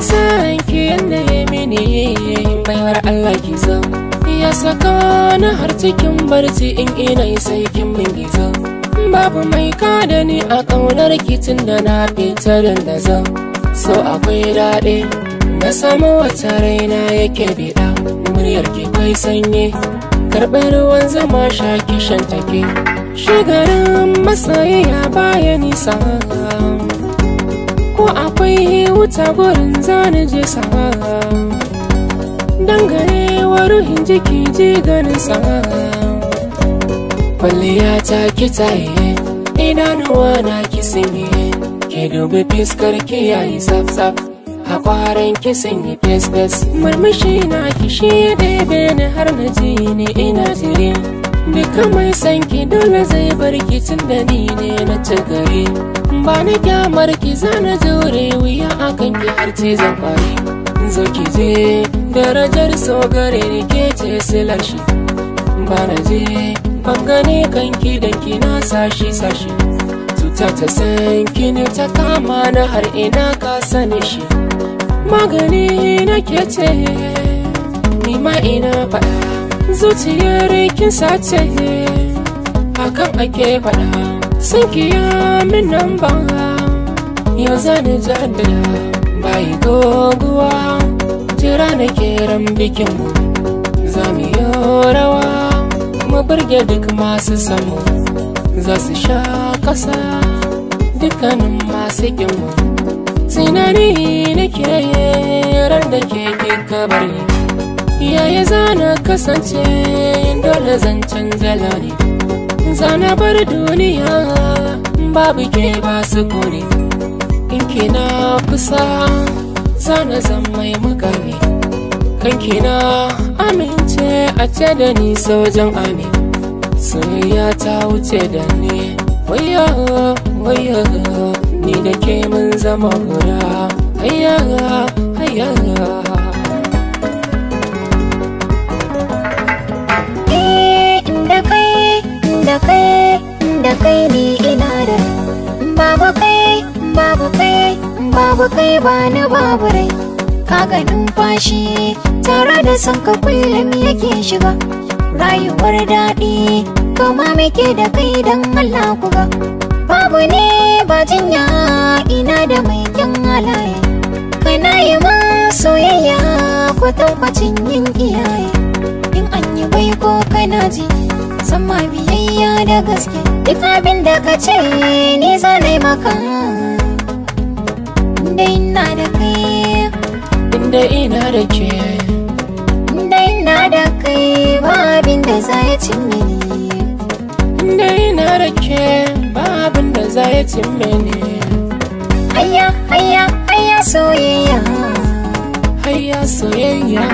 san ki yanda ya mini, baiwar Allah ki zo. Ya saka ni har cikin barci in ina sai kin min gizo. Babu mai kada ni a ƙaunar ki tun da na fita dandazo. So akwai daɗi, na samu wata raina yake biɗa. Muryar ki kai sanyi, karɓar ruwan zama sha kishan take. Shigarin masoyiya baya nisa, ko akwai wuta gurin zani je sama. Dangane wa ruhin jiki ji ganin sa. Kwalliya ta kitaye, idanuwa na kisinye. Ke dubi fiskar ki yayi saf saf, hakwaren ki sun yi fes fes. Murmushi na kishi ya ɗebe ni har na ji ni ina jiri. Duka mai san ki dole zai bar ki tun da ni ne na ci gari. Ba ni kyamar ki zana jure wuya akan ki har cizon kwari. Zo ki je darajar so gare ni ke ce silar shi. Ba na je ban gane kanki dan ki na sashi sashi. Cuta ta san ki ne ta kama na har ina ka sani shi. Magani na ke ce ni ma ina faɗa. Zuciyar kin sace hakan ake faɗa. San ki ya min nan ba yau zani jaddada. Bayi goguwa jira na kiran bikin mu. Za mu yi rawa mu burge duk masu samu. Za su sha ƙasa dukkanin masu ƙinmu. Tunani nake ran da ke kika bar ni. Yaya zana kasance dole zan canza launi. Zana bar duniya babu ke ba sukuni. In kina kusa zana zan mai mukami. Kan kina amince a ce da ni sojan ami. Soyayya ta wuce da ni, wayyo wayyo. Ni da ke mun zama guda, hayya hayya. Da kai, da kai, da kai ni ina da. Babu kai, babu kai, babu kai bani babu rai. Kaga numfashi tare da son ka kullum yake shiga. Rayuwar daɗi kama muke da kai don Allah ku ga. Babu ne ba jinya ina da mai kyan halaye. Kana yi ma soyayya kwatankwacin yin iyaye. In an yi baiko kana ji sama biyayya da gaske. Duk abin da ka ce ni zanai maka. Inda ina da kai, Inda ina da ke, inda ina da kai ba abin da za ya cin mini. Inda ina da ke ba abin da za ya cin mini. Hayya hayya hayya soyayya, Hayya soyayya.